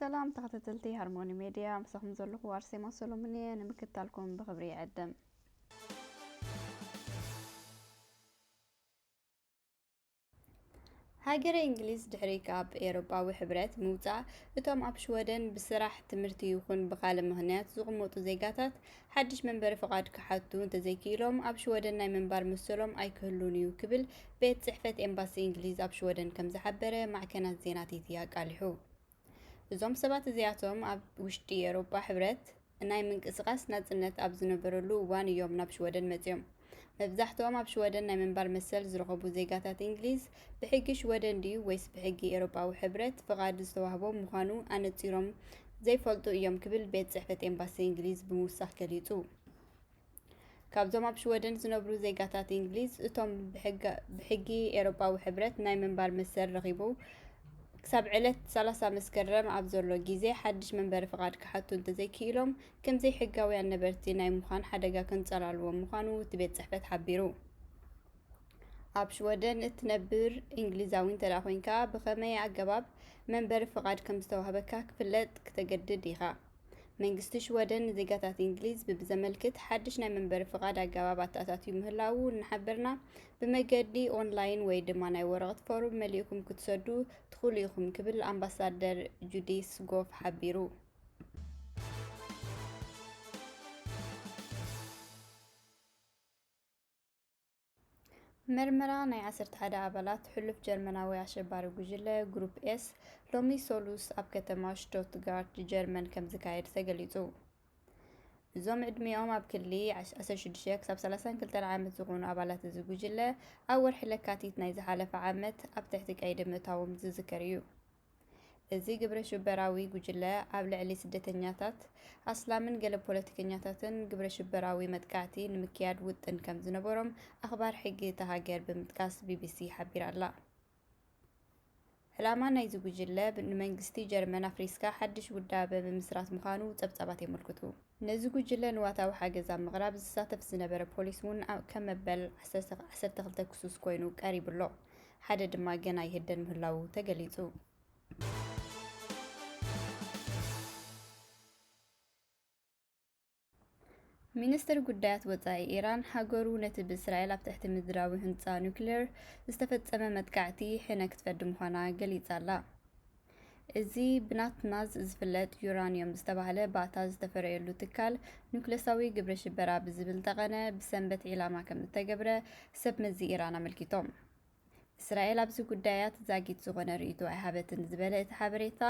ሰላም ተኸታተልቲ ሃርሞኒ ሜድያ፣ ምሳኹም ዘለኹ ኣርሴማ ሰሎሞን እየ። ንምክትታልኩም ብኽብሪ ይዕድም። ሃገረ እንግሊዝ ድሕሪ ካብ ኤውሮጳዊ ሕብረት ምውጻእ፣ እቶም ኣብ ሽወደን ብስራሕ፣ ትምህርቲ ይኹን ብኻልእ ምኽንያት ዝቕመጡ ዜጋታት ሓድሽ መንበሪ ፍቓድ ክሓቱ እንተዘይክኢሎም፣ ኣብ ሽወደን ናይ ምንባር መሰሎም ኣይክህሉን እዩ ክብል ቤት ጽሕፈት ኤምባሲ እንግሊዝ ኣብ ሽወደን ከም ዝሓበረ ማዕከናት ዜና ቲቲ ኣቃሊሑ። እዞም ሰባት እዚኣቶም ኣብ ውሽጢ ኤውሮጳ ሕብረት ናይ ምንቅስቓስ ናጽነት ኣብ ዝነበረሉ እዋን እዮም ናብ ሽወደን መጺኦም። መብዛሕትኦም ኣብ ሽወደን ናይ ምንባር መሰል ዝረኸቡ ዜጋታት እንግሊዝ፣ ብሕጊ ሽወደን ድዩ ወይስ ብሕጊ ኤውሮጳዊ ሕብረት ፍቓድ ዝተዋህቦም ምዃኑ ኣነጺሮም ዘይፈልጡ እዮም ክብል ቤት ጽሕፈት ኤምባሲ እንግሊዝ ብምውሳኽ ገሊጹ። ካብዞም ኣብ ሽወደን ዝነብሩ ዜጋታት እንግሊዝ፣ እቶም ብሕጋ-፣ ብሕጊ ኤውሮጳዊ ሕብረት ናይ ምንባር መሰል ረኺቡ ክሳብ ዕለት ሰላሳ መስከረም ኣብ ዘሎ ግዜ ሓድሽ መንበሪ ፍቓድ ክሓቱ እንተዘይክኢሎም፣ ከም ዘይሕጋውያን ነበርቲ ናይ ምዃን ሓደጋ ከንጸላልዎም ምዃኑ እቲ ቤት ጽሕፈት ሓቢሩ። ኣብ ሽወደን እትነብር እንግሊዛዊ እንተ ደኣ ኮይንካ፣ ብኸመይ ኣገባብ መንበሪ ፍቓድ ከም ዝተዋህበካ ክፍለጥ ክተገድድ ኢኻ። መንግስቲ ሽወደን ንዜጋታት እንግሊዝ ብብዘመልክት ሓድሽ ናይ መንበሪ ፍቓድ ኣገባብ ኣተኣታትዩ ምህላዉ እናሓበርና፣ ብመገዲ ኦንላይን ወይ ድማ ናይ ወረቐት ፎርም መሊእኩም ክትሰዱ ትኽእሉ ኢኹም ክብል ኣምባሳደር ጁዲስ ጎፍ ሓቢሩ። መርመራ ናይ ዓሰርተ ሓደ ኣባላት ሕሉፍ ጀርመናዊ ኣሸባሪ ጉጅለ ግሩፕ ኤስ ሎሚ ሰሉስ ኣብ ከተማ ሽቶትጋርት ጀርመን ከም ዝካየድ ተገሊጹ። እዞም ዕድሚኦም ኣብ ክሊ ዓሰርተ ሽዱሽተ ክሳብ ሰላሳን ክልተን ዓመት ዝኾኑ ኣባላት እዚ ጉጅለ ኣብ ወርሒ ለካቲት ናይ ዝሓለፈ ዓመት ኣብ ትሕቲ ቀይዲ ምእታዎም ዝዝከር እዩ። እዚ ግብረ ሽበራዊ ጉጅለ ኣብ ልዕሊ ስደተኛታት ኣስላምን ገለ ፖለቲከኛታትን ግብረ ሽበራዊ መጥቃዕቲ ንምክያድ ውጥን ከም ዝነበሮም ኣኽባር ሕጊ እታ ሃገር ብምጥቃስ ቢቢሲ ሓቢራ ኣላ። ዕላማ ናይዚ ጉጅለ ብ-፣ ንመንግስቲ ጀርመን ኣፍሪስካ ሓድሽ ውዳበ ብምስራት ምዃኑ ጸብጻባት የመልክቱ። ነዚ ጉጅለ ንዋታዊ ሓገዝ ኣብ ምቕራብ ዝሳተፍ ዝነበረ ፖሊስ እውን ኣብ፣ ከም መበል ዓሰርተ፣ ዓሰርተ ክልተ ክሱስ ኮይኑ ቀሪቡ ኣሎ። ሓደ ድማ ገና ይህደን ምህላዉ ተገሊጹ። ሚኒስትር ጉዳያት ወጻኢ ኢራን፣ ሃገሩ ነቲ ብእስራኤል ኣብ ትሕቲ ምድራዊ ህንጻ ኑክሌር ዝተፈጸመ መጥቃዕቲ ሕነ ክትፈዲ ምዃና ገሊጻ ኣላ። እዚ ብናትናዝ ዝፍለጥ ዩራንዮም ዝተባህለ ባእታ ዝተፈረየሉ ትካል ኑክሌሳዊ ግብረ ሽበራ ብዝብል ጠቐነ ብሰንበት ዒላማ ከም ዝተገብረ ሰብ መዚ ኢራን ኣመልኪቶም። እስራኤል ኣብዚ ጉዳያት ዛጊት ዝኾነ ርእይቶ ኣይሃበትን ዝበለ እቲ ሓበሬታ፣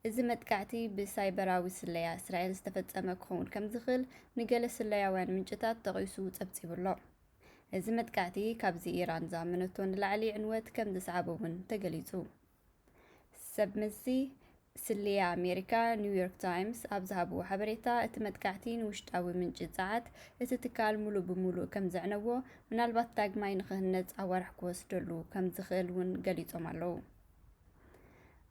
እዚ መጥቃዕቲ ብሳይበራዊ ስለያ እስራኤል ዝተፈጸመ ክኸውን ከም ዝኽእል ንገለ ስለያውያን ምንጭታት ጠቒሱ ጸብጺቡ ኣሎ። እዚ መጥቃዕቲ ካብዚ ኢራን ዝኣመነቶ ንላዕሊ ዕንወት ከም ዘስዓቦ እውን ተገሊጹ። ሰብ መዚ ስለያ ኣሜሪካ ኒውዮርክ ታይምስ ኣብ ዝሃብዎ ሓበሬታ፣ እቲ መጥቃዕቲ ንውሽጣዊ ምንጪ ጸዓት እቲ ትካል ሙሉእ ብሙሉእ ከም ዘዕነዎ፣ ምናልባት ዳግማይ ንኽህነጽ ኣዋርሕ ክወስደሉ ከም ዝኽእል እውን ገሊጾም ኣለዉ።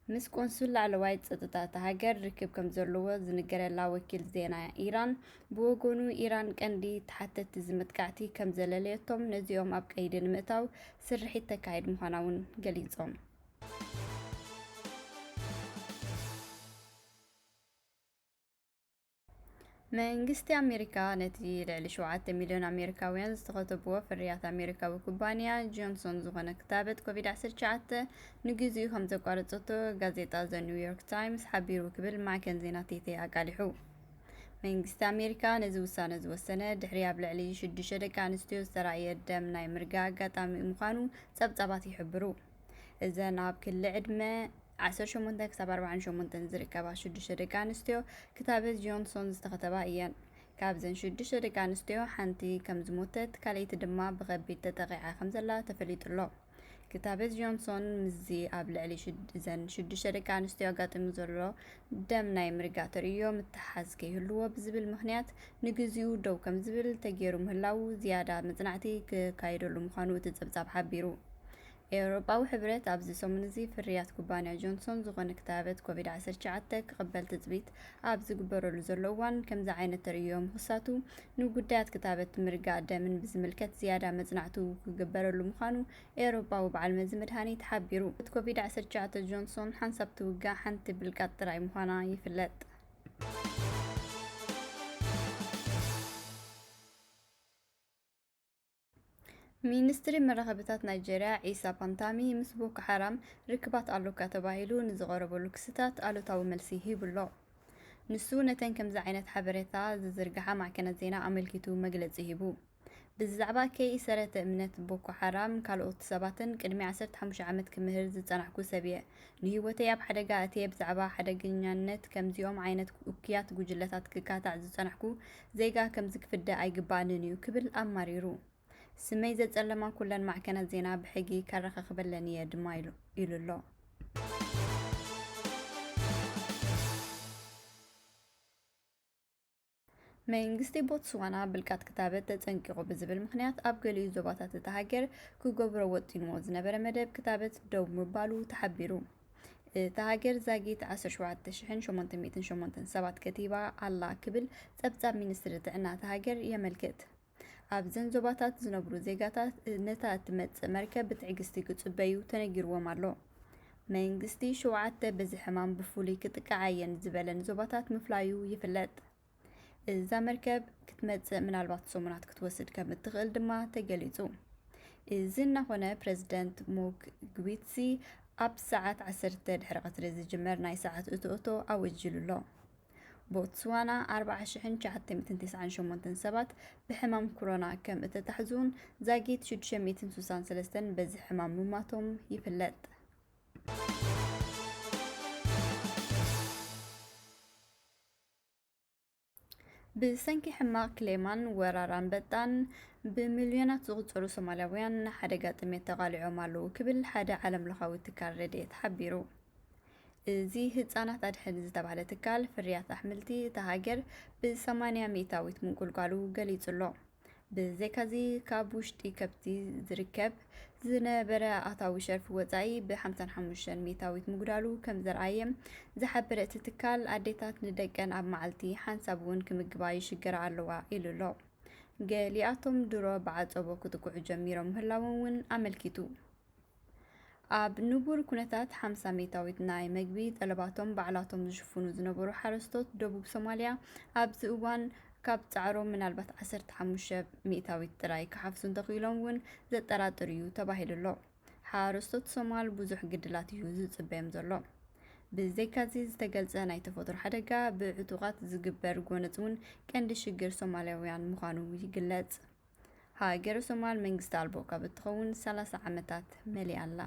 ምስ ቆንሱል ላዕለዋይ ጸጥታ እታ ሃገር ርክብ ከም ዘለዎ ዝንገረላ ወኪል ዜና ኢራን ብወገኑ፣ ኢራን ቀንዲ ተሓተትቲ እዚ መጥቃዕቲ ከም ዘለለየቶም፣ ነዚኦም ኣብ ቀይዲ ንምእታው ስርሒት ተካይድ ምዃና እውን ገሊጾም። መንግስቲ ኣሜሪካ ነቲ ልዕሊ ሸውዓተ ሚልዮን ኣሜሪካውያን ዝተኸተብዎ ፍርያት ኣሜሪካዊ ኩባንያ ጆንሶን ዝኾነ ክታበት ኮቪድ ዓሰርተ ትሽዓተ ንግዚኡ ከም ዘቋረጸቶ ጋዜጣ ዘ ኒው ዮርክ ታይምስ ሓቢሩ ክብል ማዕከን ዜና ቲቲ ኣቃሊሑ። መንግስቲ ኣሜሪካ ነዚ ውሳነ ዝወሰነ ድሕሪ ኣብ ልዕሊ ሽዱሽተ ደቂ ኣንስትዮ ዝተራእየ ደም ናይ ምርጋእ ኣጋጣሚ ምዃኑ ጸብጻባት ይሕብሩ። እዘን ኣብ ክሊ ዕድመ ዓሰርተ ሸሞንተ ክሳብ ኣርባዓን ሸሞንተን ዝርከባ ሽዱሽተ ደቂ ኣንስትዮ ክታበት ጆንሶን ዝተኸተባ እየን። ካብዘን ሽዱሽተ ደቂ ኣንስትዮ ሓንቲ ከም ዝሞተት፣ ካልኣይቲ ድማ ብኸቢድ ተጠቒዓ ከም ዘላ ተፈሊጡ ኣሎ። ክታበት ጆንሶን ምስዚ ኣብ ልዕሊ ሽድ-፣ እዘን ሽዱሽተ ደቂ ኣንስትዮ ኣጋጢሙ ዘሎ ደም ናይ ምርጋእ ተርእዮ ምትሓዝ ከይህልዎ ብዝብል ምኽንያት ንግዚኡ ደው ከም ዝብል ተገይሩ ምህላዉ ዝያዳ መጽናዕቲ ክካየደሉ ምዃኑ እቲ ጸብጻብ ሓቢሩ። ኤውሮጳዊ ሕብረት ኣብዚ ሰሙን እዚ ፍርያት ኩባንያ ጆንሶን ዝኾነ ክታበት ኮቪድ ዓሰርተ ትሽዓተ ክቕበል ትጽቢት ኣብ ዝግበረሉ ዘሎ እዋን፣ ከምዚ ዓይነት ተርእዮ ምኽሳቱ ንጉዳያት ክታበት ምርጋእ ደምን ብዝምልከት ዝያዳ መጽናዕቱ ክግበረሉ ምዃኑ ኤውሮጳዊ በዓል መዚ መድሃኒት ሓቢሩ። ኮቪድ ዓሰርተ ትሽዓተ ጆንሶን ሓንሳብ ትውጋእ ሓንቲ ብልቃጥ ጥራይ ምዃና ይፍለጥ። ሚኒስትሪ መራኸብታት ናይጀርያ ዒሳ ፓንታሚ ምስ ቦኮ ሓራም ርክባት ኣሎካ ተባሂሉ ንዝቐረበሉ ክስታት ኣሉታዊ መልሲ ሂቡ ኣሎ። ንሱ ነተን ከምዚ ዓይነት ሓበሬታ ዝዝርግሓ ማዕከናት ዜና ኣመልኪቱ መግለጺ ሂቡ። ብዛዕባ ከይእሰረተ እምነት ቦኮ ሓራም ካልኦት ሰባትን ቅድሚ ዓሰርተ ሓሙሽተ ዓመት ክምህር ዝጸናሕኩ ሰብ እየ። ንህይወተይ ኣብ ሓደጋ ኣትየ ብዛዕባ ሓደገኛነት ከምዚኦም ዓይነት እኩያት ጉጅለታት ክካታዕ ዝጸናሕኩ ዜጋ ከምዚ ክፍደ ኣይግባእንን እዩ ክብል ኣማሪሩ። ስመይ ዘጸለማ ኩለን ማዕከናት ዜና ብሕጊ ከረኻኽበለን እየ ድማ ኢሉ ኢሉ ኣሎ። መንግስቲ ቦትስዋና ብልቃጥ ክታበት ተጸንቂቑ ብዝብል ምኽንያት ኣብ ገሊኡ ዞባታት እታ ሃገር ክገብሮ ወጢንዎ ዝነበረ መደብ ክታበት ደው ምባሉ ተሓቢሩ። እታ ሃገር ዛጊት ዓሰርተ ሸውዓተ ሽሕን ሸሞንተ ሚእትን ሸሞንተን ሰባት ከቲባ ኣላ ክብል ጸብጻብ ሚኒስትሪ ጥዕና እታ ሃገር የመልክት። ኣብዘን ዞባታት ዝነብሩ ዜጋታት ነታ እትመጽእ መርከብ ብትዕግስቲ ክጽበዩ ተነጊርዎም ኣሎ። መንግስቲ ሸውዓተ በዚ ሕማም ብፍሉይ ክጥቃዓ እየን ዝበለን ዞባታት ምፍላዩ ይፍለጥ። እዛ መርከብ ክትመጽእ ምናልባት ሰሙናት ክትወስድ ከም እትኽእል ድማ ተገሊጹ። እዚ እናኾነ ፕረዚደንት ሞክ ግዊትሲ ኣብ ሰዓት ዓሰርተ ድሕሪ ቀትሪ ዝጅመር ናይ ሰዓት እቶእቶ ኣወጅሉ ኣሎ። ቦትስዋና ኣርባዓ ሽሕን ትሽዓተ ሚእትን ተስዓን ሸሞንተን ሰባት ብሕማም ኮሮና ከም እተታሕዙን ዛጊት ሽዱሽተ ሚእትን ስሳን ሰለስተን በዚ ሕማም ምማቶም ይፍለጥ። ብሰንኪ ሕማቕ ክሌማን ወራር ኣንበጣን ብሚልዮናት ዝቑጸሩ ሶማልያውያን ንሓደጋ ጥሜት ተቓሊዖም ኣለዉ ክብል ሓደ ዓለምለኻዊ ትካል ረድኤት ሓቢሩ። እዚ ህጻናት ኣድሕን ዝተባህለ ትካል ፍርያት ኣሕምልቲ እታ ሃገር ብሰማንያ ሚእታዊት ምንቁልቋሉ ገሊጹ ኣሎ። ብዘይካዚ ካብ ውሽጢ ከብቲ ዝርከብ ዝነበረ ኣታዊ ሸርፊ ወጻኢ ብሓምሳን ሓሙሽተን ሚእታዊት ምጉዳሉ ከም ዘርኣየ ዝሓበረ እቲ ትካል፣ ኣዴታት ንደቀን ኣብ መዓልቲ ሓንሳብ እውን ክምግባ ይሽገራ ኣለዋ ኢሉ ኣሎ። ገሊኣቶም ድሮ ብዓጸቦ ክጥቅዑ ጀሚሮም ምህላዎም እውን ኣመልኪቱ። ኣብ ንቡር ኩነታት ሓምሳ ሚእታዊት ናይ መግቢ ጠለባቶም ባዕላቶም ዝሽፍኑ ዝነበሩ ሓረስቶት ደቡብ ሶማልያ ኣብዚ እዋን ካብ ጻዕሮም ምናልባት ዓሰርተ ሓሙሽተ ሚእታዊት ጥራይ ክሓፍሱ እንተኽኢሎም እውን ዘጠራጥር እዩ ተባሂሉ ኣሎ። ሓረስቶት ሶማል ብዙሕ ግድላት እዩ ዝጽበዮም ዘሎ። ብዘይካዚ ዝተገልጸ ናይ ተፈጥሮ ሓደጋ ብዕጡቓት ዝግበር ጎነጽ እውን ቀንዲ ሽግር ሶማልያውያን ምዃኑ ይግለጽ። ሃገረ ሶማል መንግስቲ ኣልቦ ካብ እትኸውን ሰላሳ ዓመታት መሊኣ ኣላ።